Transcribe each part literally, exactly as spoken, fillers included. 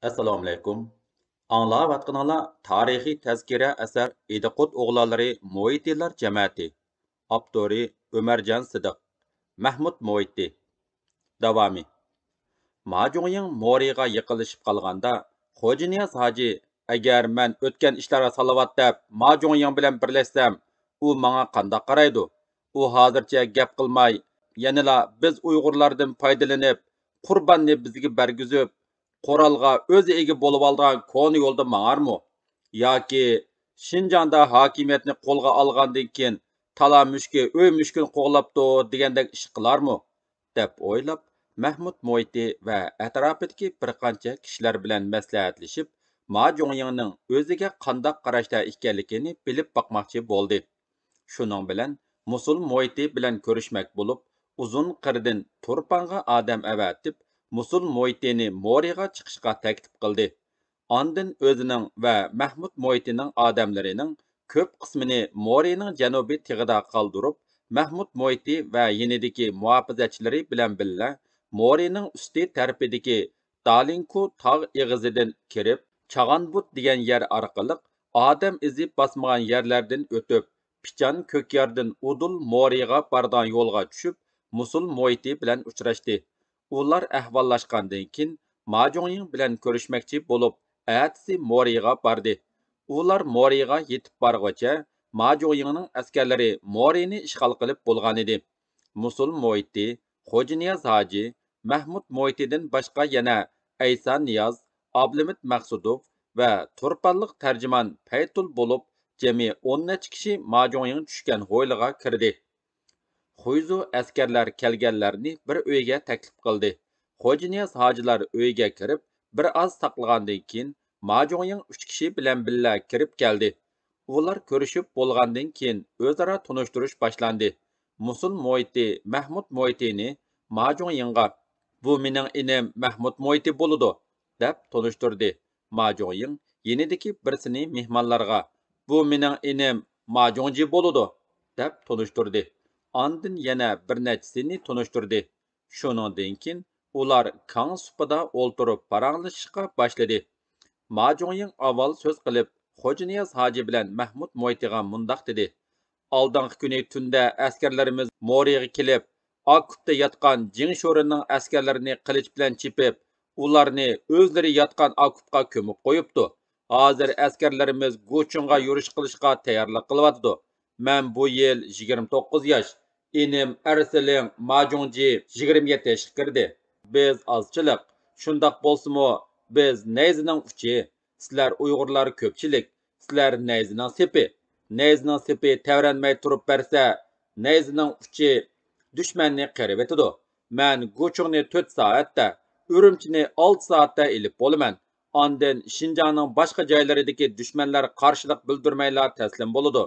ئەسسالامۇئەلەيكۇم. ئاڭلاۋاتقىنىڭلار تارىخىي تەزكىرە ئەسەر ئىدىقۇت ئوغلانلىرى مۇھىتىنلار جەمەتى. ئاپتورى ئۆمەرجان سىدىق. مەھمۇد مۇھىتى. داۋامى. ماجۇڭيىڭ مورىغا يېقىنلىشىپ قالغاندا، خوجانىياز ھاجى، «ئەگەر مەن ئۆتكەن ئىشلارغا سالاۋات دەپ ماجۇڭيىڭ بىلەن بىرلەشسەم، ئۇ ماڭا قانداق قارايدۇ؟ ئۇ ھازىرچە گەپ قىلماي، يەنىلا بىز ئۇيغۇرلاردىن پايدىلىنىپ، قۇرباننى بىزگە بەرگۈزۈپ، قورالغا ئۆزى ئىگە بولۇۋالىدىغان كونا يولدا ماڭارمۇ؟ ياكى شىنجاڭدا ھاكىمىيەتنى قولغا ئالغاندىن كېيىن، تالا مۈشۈكى ئۆي مۈشۈكىنى قوغلاپتۇ دېگەندەك ئىش قىلارمۇ؟» دەپ ئويلاپ، مەھمۇد مۇھىتى ۋە ئەتراپىدىكى بىر قانچە كىشىلەر بىلەن مەسلىھەتلىشىپ، ماجۇڭيىڭنىڭ ئۆزىگە قانداق قاراشتا ئىكەنلىكىنى بىلىپ باقماقچى بولدى. شۇنىڭ بىلەن مۇسۇل مۇھىتى بىلەن كۆرۈشمەك بولۇپ، ئۇزۇن قىردىن تۇرپانغا ئادەم ئەۋەتىپ، مۇسۇل مۇھىتىنى مورىغا چىقىشقا تەكلىپ قىلدى. ئاندىن ئۆزىنىڭ ۋە مەھمۇد مۇھىتىنىڭ ئادەملىرىنىڭ كۆپ قىسمىنى مورىنىڭ جەنۇبىي تېغىدا قالدۇرۇپ، مەھمۇد مۇھىتى ۋە يېنىدىكى مۇھاپىزەتچىلىرى بىلەن بىللە مورىنىڭ ئۈستى تەرىپىدىكى دالىنكۇ تاغ ئېغىزىدىن كىرىپ، چاغانبۇت دېگەن يەر ئارقىلىق ئادەم ئىزى باسمىغان يەرلەردىن ئۆتۈپ، پىچان كۆكياردىن ئۇدۇل مورىغا بارىدىغان يولغا چۈشۈپ، مۇسۇل مۇھىتى بىلەن ئۇچراشتى. ئۇلار ئەھۋاللاشقاندىن كېيىن، ماجۇڭيىڭ بىلەن كۆرۈشمەكچى بولۇپ، ئەتىسى مورىغا باردى. ئۇلار مورىغا يېتىپ بارغۇچە، ماجۇڭيىڭنىڭ ئەسكەرلىرى مورىنى ئىشغال قىلىپ بولغانىدى. مۇسۇل مۇھىتى، خوجانىياز ھاجى، مەھمۇد مۇھىتىدىن باشقا يەنە ئەيسا نىياز، ئابلىمىت مەخسۇدوف ۋە تۇرپانلىق تەرجىمان پەيتۇل بولۇپ، جەمئىي ئون نەچچە كىشى ماجۇڭيىڭ چۈشكەن ھويلىغا كىردى. خۇيزۇ ئەسكەرلەر كەلگەنلەرنى بىر ئۆيگە تەكلىپ قىلدى. خوجانىياز ھاجىلار ئۆيگە كىرىپ، بىر ئاز ساقلىغاندىن كېيىن، ماجۇڭيىڭ ئۈچ كىشى بىلەن بىللە كىرىپ كەلدى. ئۇلار كۆرۈشۈپ بولغاندىن كېيىن، ئۆزئارا تونۇشتۇرۇش باشلاندى. مۇسۇل مۇھىتى مەھمۇد مۇھىتىنى ماجۇڭيىڭغا، «بۇ مېنىڭ ئىنىم مەھمۇد مۇھىتى بولىدۇ» دەپ تونۇشتۇردى. ماجۇڭيىڭ يېنىدىكى بىرسىنى مېھمانلارغا، «بۇ مېنىڭ ئىنىم ماجۇڭجى بولىدۇ» دەپ تونۇشتۇردى. ئاندىن يەنە بىر نەچچىسىنى تونۇشتۇردى. شۇنىڭدىن كېيىن ئۇلار كاڭ سۇپىدا ئولتۇرۇپ پاراڭلىشىشقا باشلىدى. ماجۇڭيىڭ ئاۋۋال سۆز قىلىپ، خوجانىياز ھاجى بىلەن مەھمۇد مۇھىتىغا مۇنداق دېدى: «ئالدىنقى كۈنى تۈندە ئەسكەرلىرىمىز مورىغا كېلىپ، ئاكۇپتا ياتقان جىڭ شورىنىڭ ئەسكەرلىرىنى قىلىچ بىلەن چېپىپ، ئۇلارنى ئۆزلىرى ياتقان ئاكۇپقا كۆمۈپ قويۇپتۇ. ھازىر ئەسكەرلىرىمىز گۇچۇڭغا يۈرۈش قىلىشقا تەييارلىق قىلىۋاتىدۇ. مەن بۇ يىل يىگىرمە توققۇز ياش، ئىنىم ئەرسىلىڭ ماجۇڭجى يىگىرمە يەتتە ياشقا كىردى. بىز ئازچىلىق، شۇنداق بولسىمۇ، بىز نەيزىنىڭ ئۇچى. سىلەر ئۇيغۇرلار كۆپچىلىك، سىلەر نەيزىنىڭ سېپى. نەيزىنىڭ سېپى تەۋرەنمەي تۇرۇپ بەرسە، نەيزىنىڭ ئۇچى دۈشمەننى قىرىۋېتىدۇ. مەن گۇچۇڭنى تۆت سائەتتە، ئۈرۈمچىنى ئالتە سائەتتە ئېلىپ بولىمەن. ئاندىن شىنجاڭنىڭ باشقا جايلىرىدىكى دۈشمەنلەر قارشىلىق بىلدۈرمەيلا تەسلىم بولىدۇ.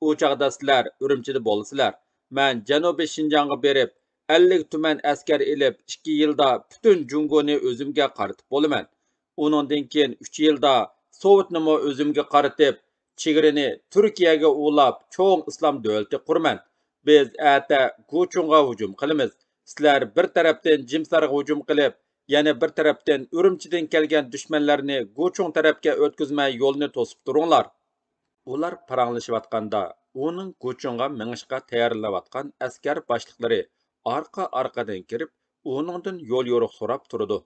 ئۇ چاغدا سىلەر ئۈرۈمچىدە بولىسىلەر. مەن جەنۇبىي شىنجاڭغا بېرىپ، ئەللىك تۈمەن ئەسكەر ئېلىپ، ئىككى يىلدا پۈتۈن جۇڭگونى ئۆزۈمگە قارىتىپ بولىمەن. ئۇنىڭدىن كېيىن ئۈچ يىلدا سوۋېتنىمۇ ئۆزۈمگە قارىتىپ، چېگرىنى تۈركىيەگە ئۇلاپ، چوڭ ئىسلام دۆلىتى قۇرىمەن. بىز ئەتە گۇچۇڭغا ھۇجۇم قىلىمىز. سىلەر بىر تەرەپتىن جىمسارغا ھۇجۇم قىلىپ، يەنە بىر تەرەپتىن ئۈرۈمچىدىن كەلگەن دۈشمەنلەرنى گۇچۇڭ تەرەپكە ئۆتكۈزمەي يولنى توسۇپ تۇرۇڭلار.» ئۇلار پاراڭلىشىۋاتقاندا، ئۇنىڭ گۇچۇڭغا مېڭىشقا تەييارلىنىۋاتقان ئەسكەر باشلىقلىرى ئارقا-ئارقىدىن كىرىپ، ئۇنىڭدىن يول-يورۇق سوراپ تۇرىدۇ.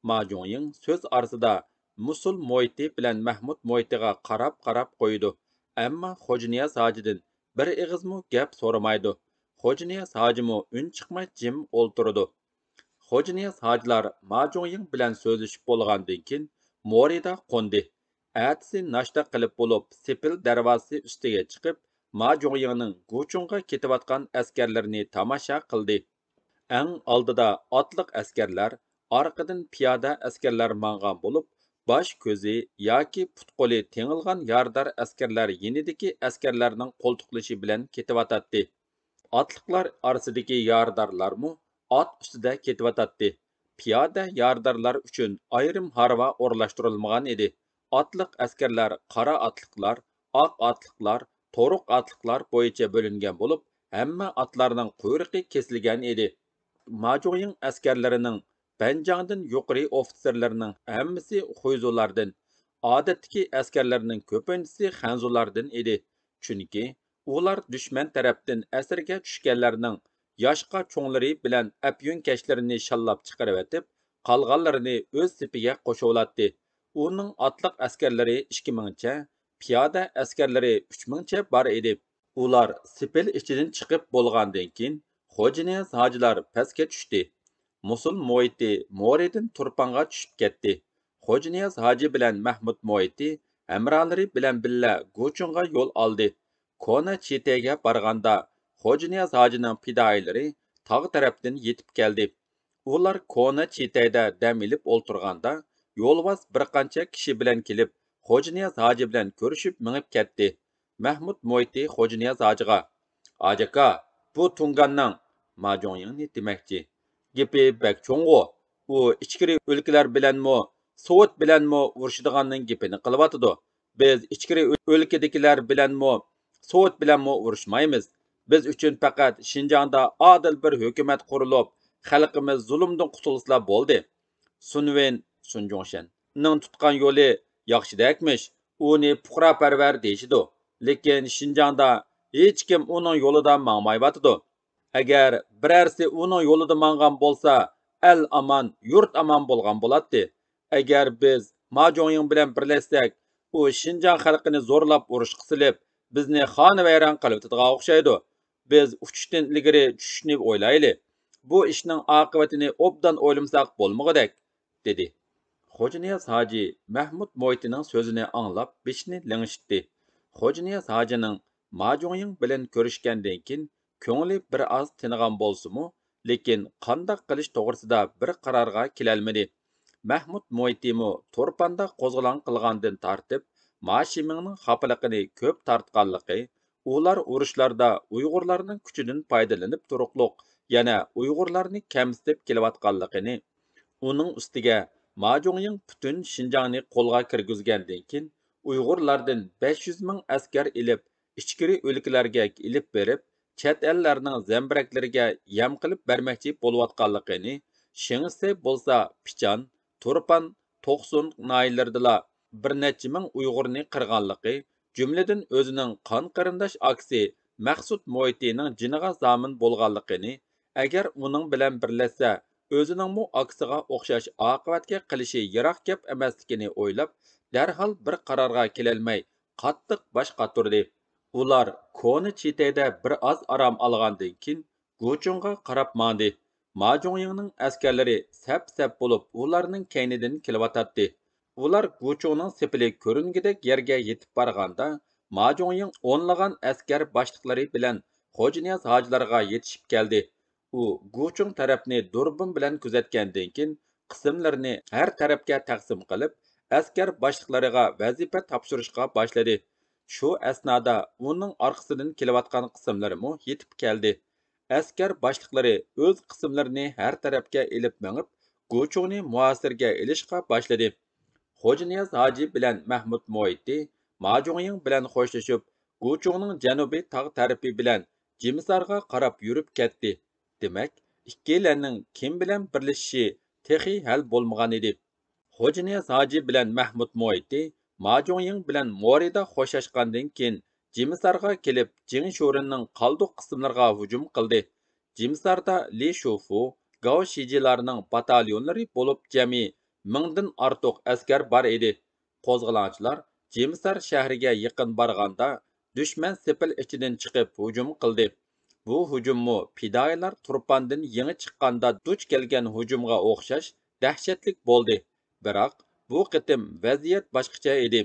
ماجۇڭيىڭ سۆز ئارىسىدا مۇسۇل مۇھىتى بىلەن مەھمۇد مۇھىتىغا قاراپ-قاراپ قويىدۇ، ئەمما خوجانىياز ھاجىدىن بىر ئېغىزمۇ گەپ سورىمايدۇ. خوجانىياز ھاجىمۇ ئۈن چىقماي جىم ئولتۇرىدۇ. خوجانىياز ھاجىلار ماجۇڭيىڭ بىلەن سۆزلىشىپ بولغاندىن كېيىن، مورىدا قوندى. ئەتىسى ناشتا قىلىپ بولۇپ، سېپىل دەرۋازىسى ئۈستىگە چىقىپ، ماجۇڭيىڭنىڭ گۇچۇڭغا كېتىۋاتقان ئەسكەرلىرىنى تاماشا قىلدى. ئەڭ ئالدىدا ئاتلىق ئەسكەرلەر، ئارقىدىن پىيادە ئەسكەرلەر ماڭغان بولۇپ، باش كۆزى ياكى پۇت-قولى تېڭىلغان يارىدار ئەسكەرلەر يېنىدىكى ئەسكەرلەرنىڭ قولتۇقلىشى بىلەن كېتىۋاتاتتى. ئاتلىقلار ئارىسىدىكى يارىدارلارمۇ ئات ئۈستىدە كېتىۋاتاتتى. پىيادە يارىدارلار ئۈچۈن ئايرىم ھارۋا ئورۇنلاشتۇرۇلمىغان ئىدى. ئاتلىق ئەسكەرلەر قارا ئاتلىقلار، ئاق ئاتلىقلار، تورۇق ئاتلىقلار بويىچە بۆلۈنگەن بولۇپ، ھەممە ئاتلارنىڭ قۇيرۇقى كېسىلگەن ئىدى. ماجۇڭيىڭ ئەسكەرلىرىنىڭ بەنجاڭدىن يۇقىرى ئوفىتسېرلىرىنىڭ ھەممىسى خۇيزۇلاردىن، ئادەتتىكى ئەسكەرلەرنىڭ كۆپىنچىسى خەنزۇلاردىن ئىدى. چۈنكى ئۇلار دۈشمەن تەرەپتىن ئەسىرگە چۈشكەنلەرنىڭ ياشقا چوڭلىرى بىلەن ئەپيۈنكەشلىرىنى شاللاپ چىقىرىۋېتىپ، قالغانلىرىنى ئۆز سېپىگە قوشۇۋالاتتى. ئۇنىڭ ئاتلىق ئەسكەرلىرى ئىككى مىڭچە، پىيادە ئەسكەرلىرى ئۈچ مىڭچە بار ئىدى. ئۇلار سېپىل ئىچىدىن چىقىپ بولغاندىن كېيىن، خوجانىياز ھاجىلار پەسكە چۈشتى. موسۇل مۇھىتى مورىدىن تۇرپانغا چۈشۈپ كەتتى. خوجانىياز ھاجى بىلەن مەھمۇد مۇھىتى ھەمراھلىرى بىلەن بىللە گۇچۇڭغا يول ئالدى. كونا چىتەيگە بارغاندا، خوجانىياز ھاجىنىڭ پىدائىيلىرى تاغ تەرەپتىن يېتىپ كەلدى. ئۇلار كونا چىتەيدە دەم ئېلىپ ئولتۇرغاندا، يولۋاس بىر قانچە كىشى بىلەن كېلىپ، خوجانىياز ھاجى بىلەن كۆرۈشۈپ مېڭىپ كەتتى. مەھمۇد مۇھىتى خوجانىياز ھاجىغا: «ھاجى ئاكا، بۇ تۇڭگاننىڭ»، ماجۇڭيىڭنى دېمەكچى، «گېپى بەك چوڭغۇ. ئۇ ئىچكىرى ئۆلكىلەر بىلەنمۇ، سوۋېت بىلەنمۇ ئۇرۇشىدىغاننىڭ گېپىنى قىلىۋاتىدۇ. بىز ئىچكىرى ئۆ-، ئۆلكىدىكىلەر بىلەنمۇ، سوۋېت بىلەنمۇ ئۇرۇشمايمىز. بىز ئۈچۈن پەقەت شىنجاڭدا ئادىل بىر ھۆكۈمەت قۇرۇلۇپ، خەلقىمىز زۇلۇمدىن قۇتۇلسىلا بولدى.» سۇنۋېن، سۇنجۇڭشەن، نىڭ تۇتقان يولى ياخشىدەكمىش، ئۇنى پۇقراپەرۋەر دېيىشىدۇ. لېكىن شىنجاڭدا ھېچكىم ئۇنىڭ يولىدا ماڭمايۋاتىدۇ. ئەگەر بىرەرسى ئۇنىڭ يولىدا ماڭغان بولسا، ئەل ئامان، يۇرت ئامان بولغان بولاتتى. ئەگەر بىز ماجۇڭيىڭ بىلەن بىرلەشسەك، ئۇ شىنجاڭ خەلقىنى زورلاپ ئۇرۇشقا سېلىپ، بىزنى خانىۋەيران قىلىۋېتىدىغان ئوخشايدۇ. بىز ئۇچۇشتىن ئىلگىرى چۈشۈشنى ئويلايلى. بۇ ئىشنىڭ ئاقىۋىتىنى ئوبدان ئويلىمىساق بولمىغۇدەك، دېدى. خوجانىياز ھاجى مەھمۇد مۇھىتىنىڭ سۆزىنى ئاڭلاپ، بېشىنى لىڭشىتتى. خوجانىياز ھاجىنىڭ ماجۇڭيىڭ بىلەن كۆرۈشكەندىن كېيىن كۆڭلى بىر ئاز تىنغان بولسىمۇ، لېكىن قانداق قىلىش توغرىسىدا بىر قارارغا كېلەلمىدى. مەھمۇد مۇھىتىمۇ تۇرپاندا قوزغىلاڭ قىلغاندىن تارتىپ، ما شىمىڭنىڭ خاپىلىقىنى كۆپ تارتقانلىقى، ئۇلار ئۇرۇشلاردا ئۇيغۇرلارنىڭ كۈچىدىن پايدىلىنىپ تۇرۇقلۇق يەنە ئۇيغۇرلارنى كەمسىتىپ كېلىۋاتقانلىقىنى، ئۇنىڭ ئۈستىگە ماجۇڭيىڭ پۈتۈن شىنجاڭنى قولغا كىرگۈزگەندىن كېيىن، ئۇيغۇرلاردىن بەش يۈز مىڭ ئەسكەر ئېلىپ، ئىچكىرى ئۆلكىلەرگە ئېلىپ بېرىپ، چەت ئەللەرنىڭ زەمبىرەكلىرىگە يەم قىلىپ بەرمەكچى بولۇۋاتقانلىقىنى، شېڭسى بولسا پىچان، تۇرپان، توقسۇن ناھىيەلىرىدىلا بىر نەچچە مىڭ ئۇيغۇرنى قىرغانلىقى، جۈملىدىن ئۆزىنىڭ قان قېرىنداش ئاكىسى مەخسۇت مۇھىتىنىڭ جېنىغا زامىن بولغانلىقىنى، ئەگەر ئۇنىڭ بىلەن بىرلەشسە، ئۆزىنىڭمۇ ئاكىسىغا ئوخشاش ئاقىۋەتكە قېلىشى يىراق گەپ ئەمەسلىكىنى ئويلاپ، دەرھال بىر قارارغا كېلەلمەي، قاتتىق باش قاتۇردى. ئۇلار كونا چىتەيدە بىر ئاز ئارام ئالغاندىن كېيىن، گۇچۇڭغا قاراپ ماڭدى. ماجۇڭيىڭنىڭ ئەسكەرلىرى سەپ-سەپ بولۇپ، ئۇلارنىڭ كەينىدىن كېلىۋاتاتتى. ئۇلار گۇچۇڭنىڭ سېپىلى كۆرۈنگۈدەك يەرگە يېتىپ بارغاندا، ماجۇڭيىڭ ئونلىغان ئەسكەر باشلىقلىرى بىلەن خوجانىياز ھاجىلارغا يېتىشىپ كەلدى. ئۇ گۇچۇڭ تەرەپنى دۇربۇن بىلەن كۆزەتكەندىن كېيىن، قىسىملىرىنى ھەر تەرەپكە تەقسىم قىلىپ، ئەسكەر باشلىقلىرىغا ۋەزىپە تاپشۇرۇشقا باشلىدى. شۇ ئەسنادا ئۇنىڭ ئارقىسىدىن كېلىۋاتقان قىسىملىرىمۇ يېتىپ كەلدى. ئەسكەر باشلىقلىرى ئۆز قىسىملىرىنى ھەر تەرەپكە ئېلىپ مېڭىپ، گۇچۇڭنى مۇھاسىرىگە ئېلىشقا باشلىدى. خوجانىياز ھاجى بىلەن مەھمۇد مۇھىتى ماجۇڭيىڭ بىلەن خوشلىشىپ، گۇچۇڭنىڭ جەنۇبىي تاغ تەرىپى بىلەن جىمىسارغا قاراپ يۈرۈپ كەتتى. دېمەك، ئىككىيلەننىڭ كىم بىلەن بىرلىشىشى تېخى ھەل بولمىغانىدى. خوجانىياز ھاجى بىلەن مەھمۇد مۇھىتى ماجۇڭيىڭ بىلەن مورىدا خوشلاشقاندىن كېيىن، جىمىسارغا كېلىپ، جىڭ شورېننىڭ قالدۇق قىسىملىرىغا ھۇجۇم قىلدى. جىمىساردا لى شۇفۇ، گاۋ شىجىلارنىڭ باتاليونلىرى بولۇپ جەمئىي مىڭدىن ئارتۇق ئەسكەر بار ئىدى. قوزغىلاڭچىلار جىمىسار شەھىرىگە يېقىن بارغاندا، دۈشمەن سېپىل ئىچىدىن چىقىپ ھۇجۇم قىلدى. بۇ ھۇجۇممۇ پىدائىيلار تۇرپاندىن يېڭى چىققاندا دۇچ كەلگەن ھۇجۇمغا ئوخشاش دەھشەتلىك بولدى. بىراق، بۇ قېتىم ۋەزىيەت باشقىچە ئىدى.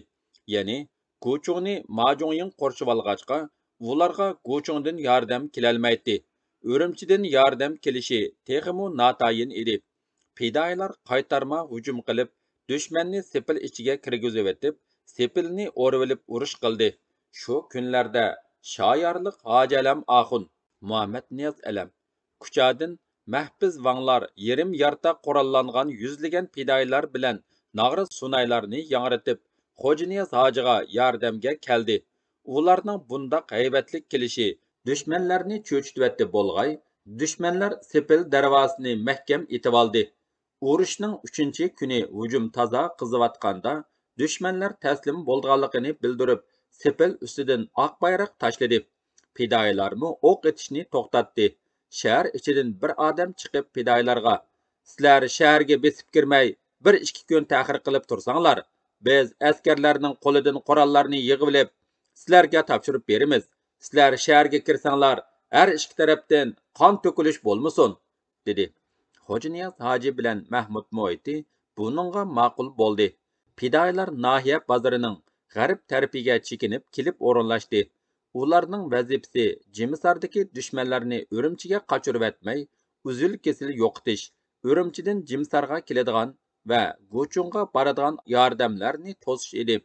يەنى، گۇچۇڭنى ماجۇڭيىڭ قورشىۋالغاچقا، ئۇلارغا گۇچۇڭدىن ياردەم كېلەلمەيتتى. ئۈرۈمچىدىن ياردەم كېلىشى تېخىمۇ ناتايىن ئىدى. پىدائىيلار قايتارما ھۇجۇم قىلىپ، دۈشمەننى سېپىل ئىچىگە كىرگۈزۈۋېتىپ، سېپىلنى ئورىۋېلىپ ئۇرۇش قىلدى. شۇ كۈنلەردە شايارلىق ھاجى ئەلەم ئاخۇن، مۇھەممەد نىياز ئەلەم، كۇچادىن مەھپىز ۋاڭلار، يېرىم يارتا قوراللانغان يۈزلىگەن پىدائىيلار بىلەن ناغرا سۇنايلارنى ياڭرىتىپ، خوجانىياز ھاجىغا ياردەمگە كەلدى. ئۇلارنىڭ بۇنداق ھەيۋەتلىك كېلىشى دۈشمەنلەرنى چۆچۈتۈۋەتتى بولغاي، دۈشمەنلەر سېپىل دەرۋازىسىنى مەھكەم ئېتىۋالدى. ئۇرۇشنىڭ ئۈچىنچى كۈنى ھۇجۇم تازا قىزىۋاتقاندا، دۈشمەنلەر تەسلىم بولىدىغانلىقىنى بىلدۈرۈپ، سېپىل ئۈستىدىن ئاق بايراق تاشلىدى. پىدائىيلارمۇ ئوق ئېتىشنى توختاتتى. شەھەر ئىچىدىن بىر ئادەم چىقىپ پىدائىيلارغا، سىلەر شەھەرگە بېسىپ كىرمەي، بىر ئىككى كۈن تەخىر قىلىپ تۇرساڭلار، بىز ئەسكەرلەرنىڭ قولىدىن قوراللارنى يىغىۋېلىپ، سىلەرگە تاپشۇرۇپ بېرىمىز. سىلەر شەھەرگە كىرسەڭلار، ھەر ئىككى تەرەپتىن قان تۆكۈلۈش بولمىسۇن، دېدى. خوجانىياز ھاجى بىلەن مەھمۇد موھىتى بۇنىڭغا ماقۇل بولدى. پىدائىيلار ناھىيە بازىرىنىڭ غەرب تەرىپىگە چېكىنىپ كېلىپ ئورۇنلاشتى. ئۇلارنىڭ ۋەزىپىسى جىمىساردىكى دۈشمەنلەرنى ئۈرۈمچىگە قاچۇرۇۋەتمەي، ئۈزۈل-كېسىل يوقىتىش، ئۈرۈمچىدىن جىمىسارغا كېلىدىغان ۋە گۇچۇڭغا بارىدىغان ياردەملەرنى توسۇش ئىدى.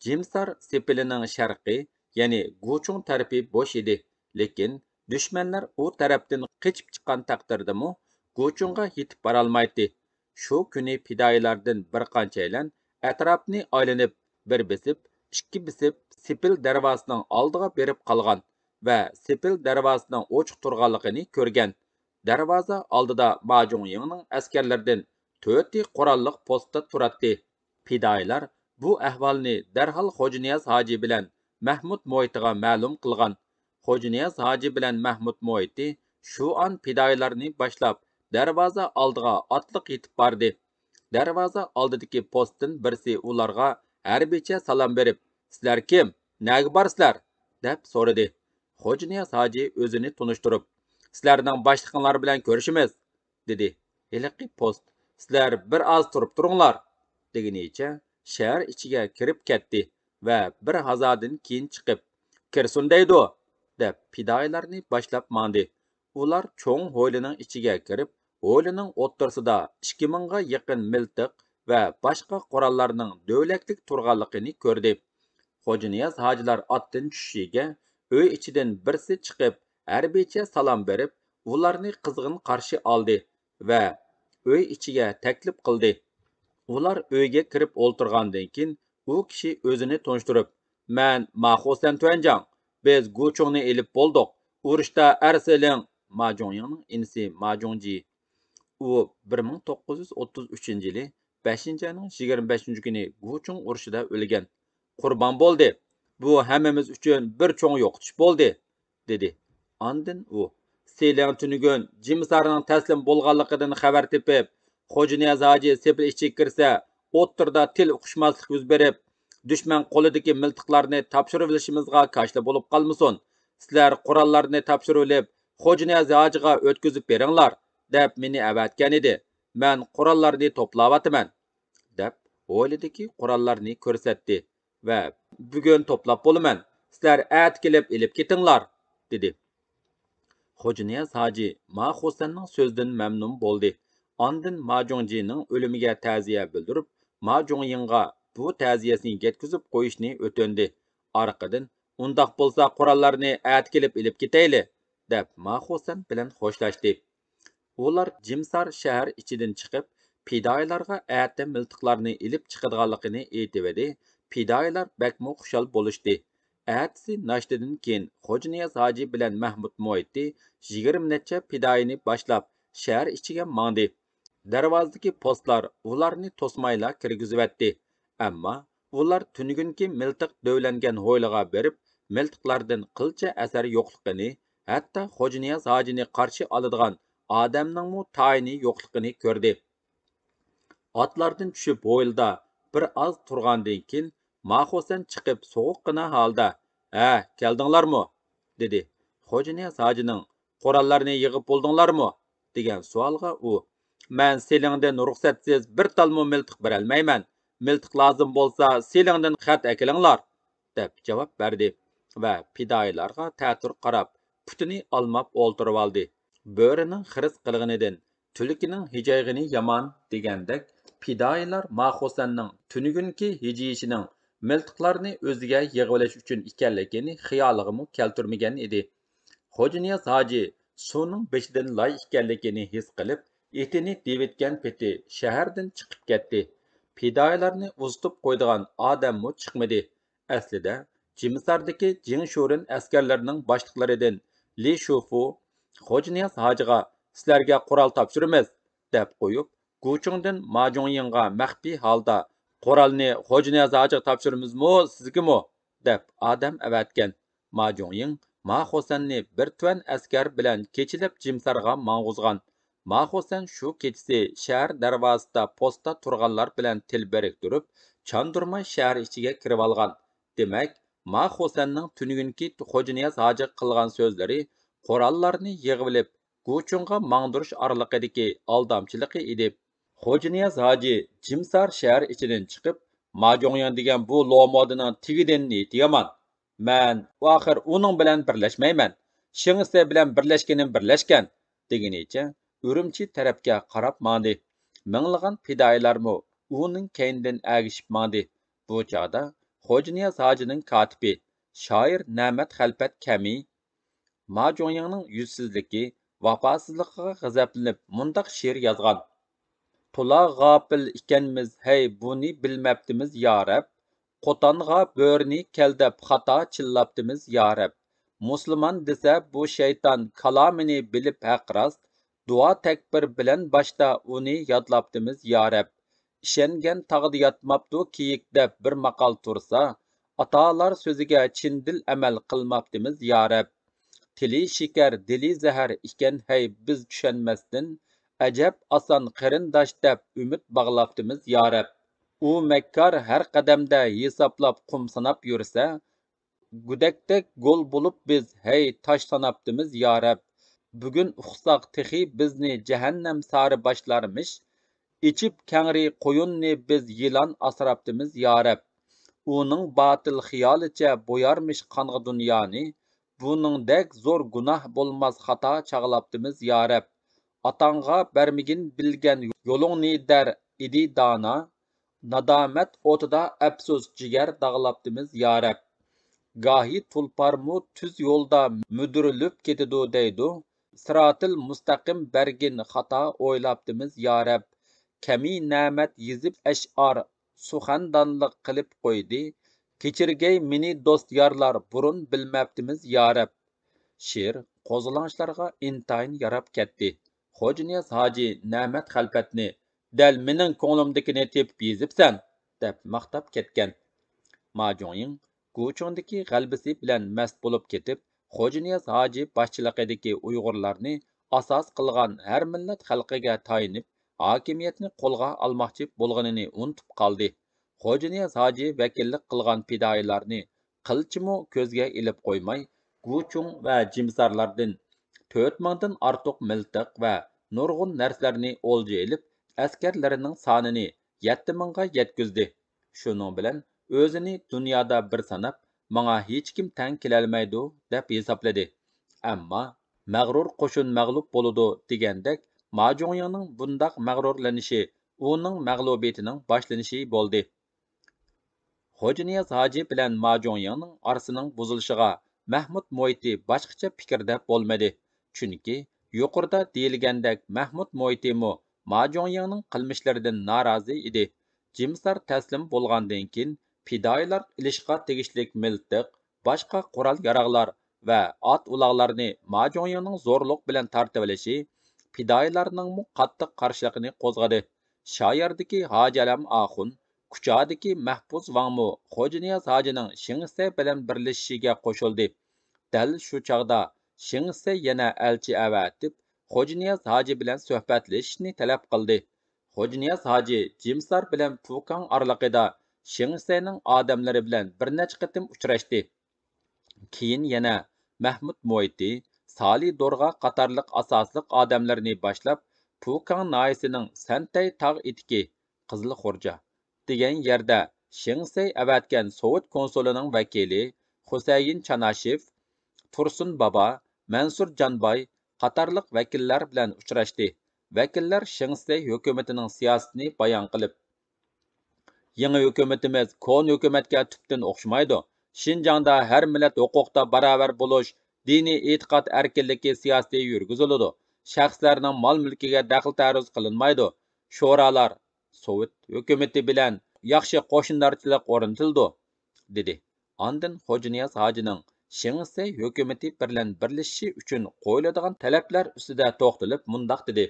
جىمىسار سېپىلىنىڭ شەرقى، يەنى گۇچۇڭ تەرىپى بوش ئىدى، لېكىن دۈشمەنلەر ئۇ تەرەپتىن قېچىپ چىققان تەقدىردىمۇ، گۇچۇڭغا يېتىپ بارالمايتتى. شۇ كۈنى پىدائىيلاردىن بىر قانچەيلەن ئەتراپنى ئايلىنىپ، بىر بېسىپ، ئىككى بېسىپ، سېپىل دەرۋازىسىنىڭ ئالدىغا بېرىپ قالغان ۋە سېپىل دەرۋازىسىنىڭ ئوچۇق تۇرغانلىقىنى كۆرگەن. دەرۋازا ئالدىدا ما جۇڭيىڭنىڭ ئەسكەرلىرىدىن تۆتى قوراللىق پوستتا تۇراتتى. پىدائىيلار بۇ ئەھۋالنى دەرھال خوجانىياز ھاجى بىلەن مەھمۇد موھىتىغا مەلۇم قىلغان. خوجانىياز ھاجى بىلەن مەھمۇد موھىتى شۇ ئان پىدائىيلارنى باشلاپ، دەرۋازا ئالدىغا ئاتلىق يېتىپ باردى. دەرۋازا ئالدىدىكى پوستتىن بىرسى ئۇلارغا ھەربىيچە سالام بېرىپ، سىلەر كىم؟ نەگە بارىسىلەر؟ دەپ سورىدى. خوجانىياز ھاجى ئۆزىنى تونۇشتۇرۇپ، سىلەرنىڭ باشلىقىڭلار بىلەن كۆرۈشىمىز، دېدى. ھېلىقى پوست، سىلەر بىر ئاز تۇرۇپ تۇرۇڭلار، دېگىنىچە شەھەر ئىچىگە كىرىپ كەتتى ۋە بىر ھازادىن كېيىن چىقىپ، كىرسۇن دەيدۇ، دەپ پىدائىيلارنى باشلاپ ماڭدى. ئۇلار چوڭ ھويلىنىڭ ئىچىگە كىرىپ، ھويلىنىڭ ئوتتۇرىسىدا ئىككى مىڭغا يېقىن مىلتىق ۋە باشقا قوراللارنىڭ دۆۋىلەكلىك تۇرغانلىقىنى كۆردى. خوجانىياز ھاجىلار ئاتتىن چۈشۈشىگە، ئۆي ئىچىدىن بىرسى چىقىپ، ھەربىيچە سالام بېرىپ، ئۇلارنى قىزغىن قارشى ئالدى ۋە ئۆي ئىچىگە تەكلىپ قىلدى. ئۇلار ئۆيگە كىرىپ ئولتۇرغاندىن كېيىن، ئۇ كىشى ئۆزىنى تونۇشتۇرۇپ، مەن ما خوسەن تۈەنجاڭ، بىز گۇچۇڭنى ئېلىپ بولدۇق، ئۇرۇشتا ئەر سېلىڭ، ما جۇڭيىڭنىڭ ئىنىسى ما جۇڭجى. ئۇ بىر مىڭ توققۇز يۈز ئوتتۇز ئۈچىنچى يىلى بەشىنچى ئاينىڭ يىگىرمە بەشىنچى كۈنى گۇچۇڭ ئۇرۇشىدا ئۆلگەن. قۇربان بولدى. بۇ ھەممىمىز ئۈچۈن بىر چوڭ يوقىتىش بولدى، دېدى. ئاندىن ئۇ، سېلىڭ تۈنۈگۈن جىمىسارنىڭ تەسلىم بولغانلىقىدىن خەۋەر تېپىپ، خوجانىياز ھاجى سېپىل ئىچىگە كىرسە، ئوتتۇرىدا تىل ئۇقۇشماسلىق يۈز بېرىپ، دۈشمەن قولىدىكى مىلتىقلارنى تاپشۇرۇۋېلىشىمىزغا كاشىلا بولۇپ قالمىسۇن. سىلەر قوراللارنى تاپشۇرۇۋېلىپ، خوجانىياز ھاجىغا ئۆتكۈزۈپ بېرىڭلار، دەپ مېنى ئەۋەتكەنىدى. مەن قوراللارنى توپلاۋاتىمەن، دەپ، ھويلىدىكى قوراللارنى كۆرسەتتى ۋە، بۈگۈن توپلاپ بولىمەن، سىلەر ئەتە كېلىپ ئېلىپ كېتىڭلار، دېدى. خوجانىياز ھاجى ما خوسەننىڭ سۆزىدىن مەمنۇن بولدى. ئاندىن ما جۇڭجىنىڭ ئۆلۈمىگە تەزىيە بىلدۈرۈپ، ما جۇڭيىڭغا بۇ تەزىيەسىنى يەتكۈزۈپ قويۇشنى ئۆتۈندى. ئارقىدىن، ئۇنداق بولسا قوراللارنى ئەتە كېلىپ ئېلىپ كېتەيلى، دەپ ما خوسەن بىلەن خوشلاشتى. ئۇلار جىمسار شەھەر ئىچىدىن چىقىپ، پىدائىيلارغا ئەتە مىلتىقلارنى ئېلىپ چىقىدىغانلىقىنى ئېيتىۋىدى. پىدائىيلار بەكمۇ خۇشال بولۇشتى. ئەتىسى ناشتىدىن كېيىن خوجانىياز ھاجى بىلەن مەھمۇد موھىتى يىگىرمە نەچچە پىدائىينى باشلاپ، شەھەر ئىچىگە ماڭدى. دەرۋازىدىكى پوستلار ئۇلارنى توسمايلا كىرگۈزۈۋەتتى. ئەمما ئۇلار تۈنۈگۈنكى مىلتىق دۆۋىلەنگەن ھويلىغا بېرىپ، مىلتىقلاردىن قىلچە ئەسەر يوقلۇقىنى، ھەتتا خوجانىياز ھاجىنى قارشى ئالىدىغان ئادەمنىڭمۇ تايىنى يوقلۇقىنى كۆردى. ئاتلاردىن چۈشۈپ ھويلىدا بىر ئاز تۇرغاندىن كېيىن، ما خوسەن چىقىپ سوغۇققىنا ھالدا، ھە، كەلدىڭلارمۇ؟ دېدى. خوجانىياز ھاجىنىڭ، قوراللارنى يىغىپ بولدۇڭلارمۇ؟ دېگەن سوئالغا ئۇ، مەن سېلىڭدىن رۇخسەتسىز بىر تالمۇ مىلتىق بېرەلمەيمەن. مىلتىق لازىم بولسا، سېلىڭدىن خەت ئەكېلىڭلار، دەپ جاۋاب بەردى ۋە پىدائىيلارغا تەتۈر قاراپ، پۇتىنى ئالماپ ئولتۇرۇۋالدى. بۆرىنىڭ خىرىس قىلغىنىدىن تۈلكىنىڭ ھىجايغىنى يامان دېگەندەك، پىدائىيلار ما خوسەننىڭ تۈنۈگۈنكى ھىجىيىشىنىڭ مىلتىقلارنى ئۆزىگە يىغىۋېلىش ئۈچۈن ئىكەنلىكىنى خىيالىغىمۇ كەلتۈرمىگەن ئىدى. خوجانىياز ھاجى سۇنىڭ بېشىدىن لاي ئىكەنلىكىنى ھېس قىلىپ، ئېتىنى دېۋىتكەن پېتى شەھەردىن چىقىپ كەتتى. پىدائىيلارنى ئۇزىتىپ قويىدىغان ئادەممۇ چىقمىدى. ئەسلىدە، جىمىساردىكى جىڭ شۇرېن ئەسكەرلىرىنىڭ باشلىقلىرىدىن لى شۇفۇ خوجانىياز ھاجىغا، سىلەرگە قورال تاپشۇرىمىز، دەپ قويۇپ، گۇچۇڭدىن ما جۇڭيىڭغا مەخپىي ھالدا، «قورالنى خوجانىياز ھاجىغا تاپشۇرىمىزمۇ، سىزگىمۇ؟» دەپ ئادەم ئەۋەتكەن. ما جۇڭيىڭ ما خوسەننى بىر تۈەن ئەسكەر بىلەن كېچىلەپ جىمسارغا ماڭغۇزغان. ما خوسەن شۇ كېچىسى شەھەر دەرۋازىسىدا پوستا تۇرغانلار بىلەن تىل بىرىكتۈرۈپ، چاندۇرماي شەھەر ئىچىگە كىرىۋالغان. دېمەك، ما خوسەننىڭ تۈنۈگۈنكى خوجانىياز ھاجىغا قىلغان سۆزلىرى قوراللارنى يىغىۋېلىپ، گۇچۇڭغا ماڭدۇرۇش ئارىلىقىدىكى ئالدامچىلىقى ئىدى. خوجانىياز ھاجى جىمسار شەھەر ئىچىدىن چىقىپ، «ما جۇڭيىڭ دېگەن بۇ لومودىنىڭ تېگىدىن نىيىتى يامان. مەن ئاخىر ئۇنىڭ بىلەن بىرلەشمەيمەن. شېڭ شىسەي بىلەن بىرلەشكىنىم بىرلەشكەن» دېگىنىچە ئۈرۈمچى تەرەپكە قاراپ ماڭدى. مىڭلىغان پىدائىيلارمۇ ئۇنىڭ كەينىدىن ئەگىشىپ ماڭدى. بۇ چاغدا خوجانىياز ھاجىنىڭ كاتىپى، شائىر نەمەت خەلپەت كەمى ما جۇڭيىڭنىڭ يۈزسىزلىكى، ۋاپاسىزلىقىغا غەزەپلىنىپ مۇنداق شېئىر يازغان: «تولا غاپىل ئىكەنمىز ھەي، بۇنى بىلمەپتىمىز يا رەب. قوتانغا بۆرىنى كەل دەپ خاتا چىللاپتىمىز يا رەب. مۇسۇلمان دېسە بۇ شەيتان، كالامىنى بىلىپ ھەق راست، دۇئا تەكبىر بىلەن باشتا ئۇنى يادلاپتىمىز يا رەب. ئىشەنگەن تاغدا ياتماپتۇ كېيىك دەپ بىر ماقال تۇرسا، ئاتالار سۆزىگە چىن دىل ئەمەل قىلماپتىمىز يا رەب. تىلى شېكەر، دىلى زەھەر ئىكەن ھەي بىز چۈشەنمەستىن، ئەجەب ئاسان قېرىنداش دەپ ئۈمىد باغلاپتىمىز يا رەب. ئۇ مەككار ھەر قەدەمدە ھېسابلاپ قۇم ساناپ يۈرسە، گۆدەكتەك گول بولۇپ بىز ھەي تاش ساناپتىمىز يا رەب. بۈگۈن ئۇقساق تېخى بىزنى جەھەننەم سارى باشلارمىش. ئېچىپ كەڭرى قويۇننى بىز يىلان ئاسراپتىمىز يا رەب. ئۇنىڭ باتىل خىيالىچە بويارمىش قانغا دۇنيانى. بۇنىڭدەك زور گۇناھ بولماس خاتا چاغلاپتىمىز يا رەب. ئاتاڭغا بەرمىگىن بىلگەن يولۇڭنى دەر ئىدى دانا. نادامەت ئوتىدا ئەپسۇس جىگەر داغلاپتىمىز يا رەب. گاھى تۇلپارمۇ تۈز يولدا مۈدۈرلۈپ كېتىدۇ دەيدۇ. سىراتىل مۇستەقىم بەرگىن خاتا ئويلاپتىمىز يا رەب. كەمى نەمەت يېزىپ ئەشئار سۇخەندانلىق قىلىپ قويدى. كېچىرگەي مېنى دوست يارلار بۇرۇن بىلمەپتىمىز يا رەب. شېئىر قوزغىلاڭچىلارغا ئىنتايىن ياراپ كەتتى. خوجانىياز ھاجى نەمەت خەلپەتنى، «دەل مېنىڭ كۆڭلۈمدىكىنى تېپىپ يېزىپسەن» دەپ ماختاپ كەتكەن. ما جۇڭيىڭ گۇچۇڭدىكى غەلىبىسى بىلەن مەست بولۇپ كېتىپ، خوجانىياز ھاجى باشچىلىقىدىكى ئۇيغۇرلارنى ئاساس قىلغان ھەر مىللەت خەلقىگە تايىنىپ، ھاكىمىيەتنى قولغا ئالماقچى بولغىنىنى ئۇنتۇپ قالدى. خوجانىياز ھاجى ۋەكىللىك قىلغان پىدائىيلارنى قىلچىمۇ كۆزگە ئىلىپ قويماي، گۇچۇڭ ۋە جىمسارلاردىن تۆت مىڭدىن ئارتۇق مىلتىق ۋە نۇرغۇن نەرسىلەرنى ئولجا ئېلىپ، ئەسكەرلىرىنىڭ سانىنى يەتتە مىڭغا يەتكۈزدى. شۇنىڭ بىلەن ئۆزىنى دۇنيادا بىر ساناپ، «ماڭا ھېچكىم تەڭ كېلەلمەيدۇ» دەپ ھېسابلىدى. ئەمما «مەغرۇر قوشۇن مەغلۇپ بولىدۇ» دېگەندەك، ما جۇڭيىڭنىڭ بۇنداق مەغرۇرلىنىشى ئۇنىڭ مەغلۇبىيىتىنىڭ باشلىنىشى بولدى. خوجانىياز ھاجى بىلەن ما جۇڭيىڭنىڭ ئارىسىنىڭ بۇزۇلۇشىغا مەھمۇد مۇھىتى باشقىچە پىكىردە بولمىدى. چۈنكى يۇقىرىدا دېيىلگەندەك مەھمۇد مۇھىتىمۇ ما جۇڭيىڭنىڭ قىلمىشلىرىدىن نارازى ئىدى. جىمسار تەسلىم بولغاندىن كېيىن پىدائىيلار ئېلىشقا تېگىشلىك مىلتىق، باشقا قورال-ياراغلار ۋە ئات-ئۇلاغلارنى ما جۇڭيىڭنىڭ زورلۇق بىلەن تارتىۋېلىشى پىدائىيلارنىڭمۇ قاتتىق قارشىلىقىنى قوزغىدى. شاياردىكى ھاجى ئالەم ئاخۇن، كۇچادىكى مەھپۇز ۋاڭمۇ خوجانىياز ھاجىنىڭ شېڭ شىسەي بىلەن بىرلىشىشىگە قوشۇلدى. دەل شۇ چاغدا شېڭ شىسەي يەنە ئەلچى ئەۋەتىپ، خوجانىياز ھاجى بىلەن سۆھبەتلىشىشنى تەلەپ قىلدى. خوجانىياز ھاجى جىمسار بىلەن پۇكاڭ ئارىلىقىدا شېڭ شىسەينىڭ ئادەملىرى بىلەن بىر نەچچە قېتىم ئۇچراشتى. كېيىن يەنە مەھمۇد مۇھىتى، سالى دورغا قاتارلىق ئاساسلىق ئادەملىرىنى باشلاپ، پۇكاڭ ناھىيىسىنىڭ سەنتەي تاغ ئېتىكى، قىزىل خورجا، دېگەن يەردە شېڭ شىسەي ئەۋەتكەن سوۋېت كونسۇلىنىڭ ۋەكىلى خۇسەيىن چاناشېف، تۇرسۇن بابا، مەنسۇر جانباي قاتارلىق ۋەكىللەر بىلەن ئۇچراشتى. ۋەكىللەر شېڭ شىسەي ھۆكۈمىتىنىڭ سىياسىتىنى بايان قىلىپ، يېڭى ھۆكۈمىتىمىز كونا ھۆكۈمەتكە تۈپتىن ئوخشىمايدۇ. شىنجاڭدا ھەر مىللەت ھوقۇقتا باراۋەر بولۇش، دىنىي ئېتىقاد ئەركىنلىكى سىياسىتى يۈرگۈزۈلىدۇ. شەخسلەرنىڭ مال-مۈلكىگە دەخلى-تەرۇز قىلىنمايدۇ. شورالار سوۋېت ھۆكۈمىتى بىلەن ياخشى قوشنىدارچىلىق ئورنىتىلىدۇ، دېدى. ئاندىن خوجانىياز ھاجىنىڭ شېڭ شىسەي ھۆكۈمىتى بىلەن بىرلىشىشى ئۈچۈن قويۇلىدىغان تەلەپلەر ئۈستىدە توختىلىپ مۇنداق دېدى: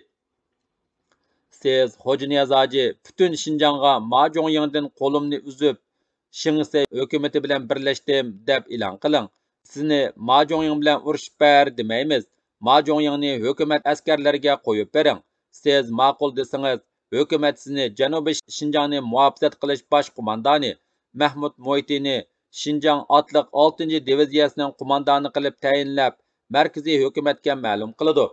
سىز، خوجانىياز ھاجى، پۈتۈن شىنجاڭغا ما جۇڭيىڭدىن قولۇمنى ئۈزۈپ، شېڭ شىسەي ھۆكۈمىتى بىلەن بىرلەشتىم دەپ ئېلان قىلىڭ. سىزنى ما جۇڭيىڭ بىلەن ئۇرۇشۇپ بەر دېمەيمىز. ما جۇڭيىڭنى ھۆكۈمەت ئەسكەرلىرىگە قويۇپ بېرىڭ. سىز ماقۇل دېسىڭىز، ھۆكۈمەت سىزنى جەنۇبىي شىنجاڭنى مۇھاپىزەت قىلىش باش قوماندانى مەھمۇد مۇھىتىنى شىنجاڭ ئاتلىق ئالتىنچى دىۋىزىيەسىنىڭ قوماندانى قىلىپ تەيىنلەپ، مەركىزىي ھۆكۈمەتكە مەلۇم قىلىدۇ.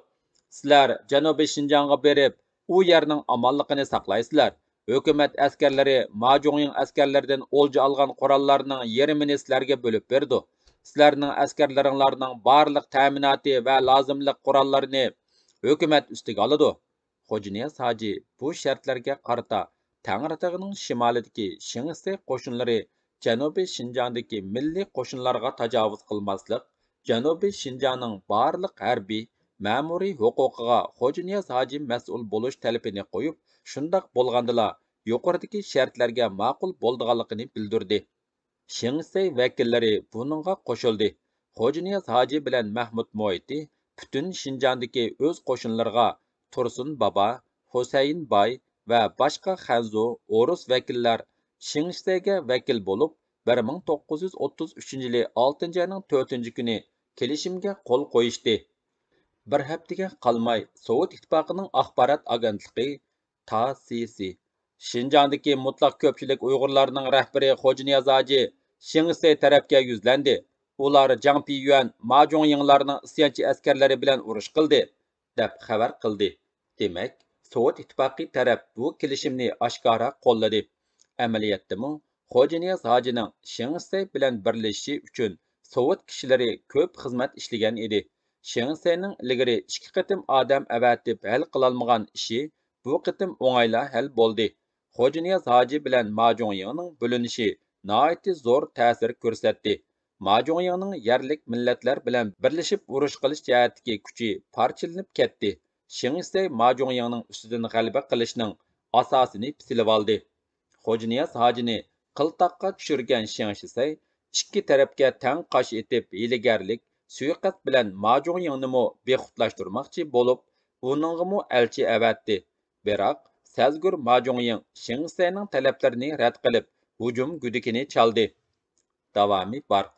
سىلەر جەنۇبىي شىنجاڭغا بېرىپ، ئۇ يەرنىڭ ئامانلىقىنى ساقلايسىلەر. ھۆكۈمەت ئەسكەرلىرى ما جۇڭيىڭ ئەسكەرلىرىدىن ئولجا ئالغان قوراللارنىڭ يېرىمىنى سىلەرگە بۆلۈپ بېرىدۇ. سىلەرنىڭ ئەسكەرلىرىڭلارنىڭ بارلىق تەمىناتى ۋە لازىملىق قوراللىرىنى ھۆكۈمەت ئۈستىگە ئالىدۇ. خوجانىياز ھاجى بۇ شەرتلەرگە قارىتا تەڭرىتاغنىڭ شىمالىدىكى شېڭ شىسەي قوشۇنلىرى جەنۇبىي شىنجاڭدىكى مىللىي قوشۇنلارغا تاجاۋۇز قىلماسلىق، جەنۇبىي شىنجاڭنىڭ بارلىق ھەربىي، مەمۇرىي ھوقۇقىغا خوجانىياز ھاجى مەسئۇل بولۇش تەلىپىنى قويۇپ، شۇنداق بولغاندىلا يۇقىرىدىكى شەرتلەرگە ماقۇل بولىدىغانلىقىنى بىلدۈردى. شېڭ شىسەي ۋەكىللىرى بۇنىڭغا قوشۇلدى. خوجانىياز ھاجى بىلەن مەھمۇد مۇھىتى پۈتۈن شىنجاڭدىكى ئۆز قوشۇنلىرىغا تۇرسۇن بابا، ھۈسەيىن باي ۋە باشقا خەنزۇ، ئورۇس ۋەكىللەر شېڭ شىسەيگە ۋەكىل بولۇپ، بىر مىڭ توققۇز يۈز ئوتتۇز ئۈچىنچى يىلى ئالتىنچى ئاينىڭ تۆتىنچى كۈنى كېلىشىمگە قول قويۇشتى. بىر ھەپتىگە قالماي سوۋېت ئىتتىپاقىنىڭ ئاخبارات ئاگېنتلىقى تاسسى شىنجاڭدىكى مۇتلەق كۆپچىلىك ئۇيغۇرلارنىڭ رەھبىرى خوجانىياز ھاجى شېڭ شىسەي تەرەپكە يۈزلەندى. ئۇلار جاڭ پىييۈەن ما جۇڭيىڭلارنىڭ ئىسيانچى ئەسكەرلىرى بىلەن ئۇرۇش قىلدى، دەپ خەۋەر قىلدى. دېمەك، سوۋېت ئىتتىپاقى تەرەپ بۇ كېلىشىمنى ئاشكارا قوللىدى. ئەمەلىيەتتىمۇ خوجانىياز ھاجىنىڭ شېڭ شىسەي بىلەن بىرلىشىشى ئۈچۈن سوۋېت كىشىلىرى كۆپ خىزمەت ئىشلىگەن ئىدى. شېڭ شىسەينىڭ ئىلگىرى ئىككى قېتىم ئادەم ئەۋەتىپ ھەل قىلالمىغان ئىشى بۇ قېتىم ئوڭايلا ھەل بولدى. خوجانىياز ھاجى بىلەن ما جۇڭيىڭنىڭ بۆلۈنۈشى ناھايىتى زور تەسىر كۆرسەتتى. ما جۇڭيىڭنىڭ يەرلىك مىللەتلەر بىلەن بىرلىشىپ ئۇرۇش قىلىش جەھەتتىكى كۈچى پارچىلىنىپ كەتتى. شېڭ شىسەي ما جۇڭيىڭنىڭ ئۈستىدىن غەلىبە قىلىشنىڭ ئاساسىنى پىتىلىۋالدى. خوجانىياز ھاجىنى قىلتاققا چۈشۈرگەن شېڭ شىسەي ئىككى تەرەپكە تەڭ قاش ئېتىپ، ھىيلىگەرلىك، سۇيىقەست بىلەن ما جۇڭيىڭنىمۇ بىخۇدلاشتۇرماقچى بولۇپ، ئۇنىڭغىمۇ ئەلچى ئەۋەتتى. بىراق، سەزگۈر ما جۇڭيىڭ شېڭ شىسەينىڭ تەلەپلىرىنى رەت قىلىپ، ھۇجۇم گۈدۈكىنى چالدى. داۋامى بار.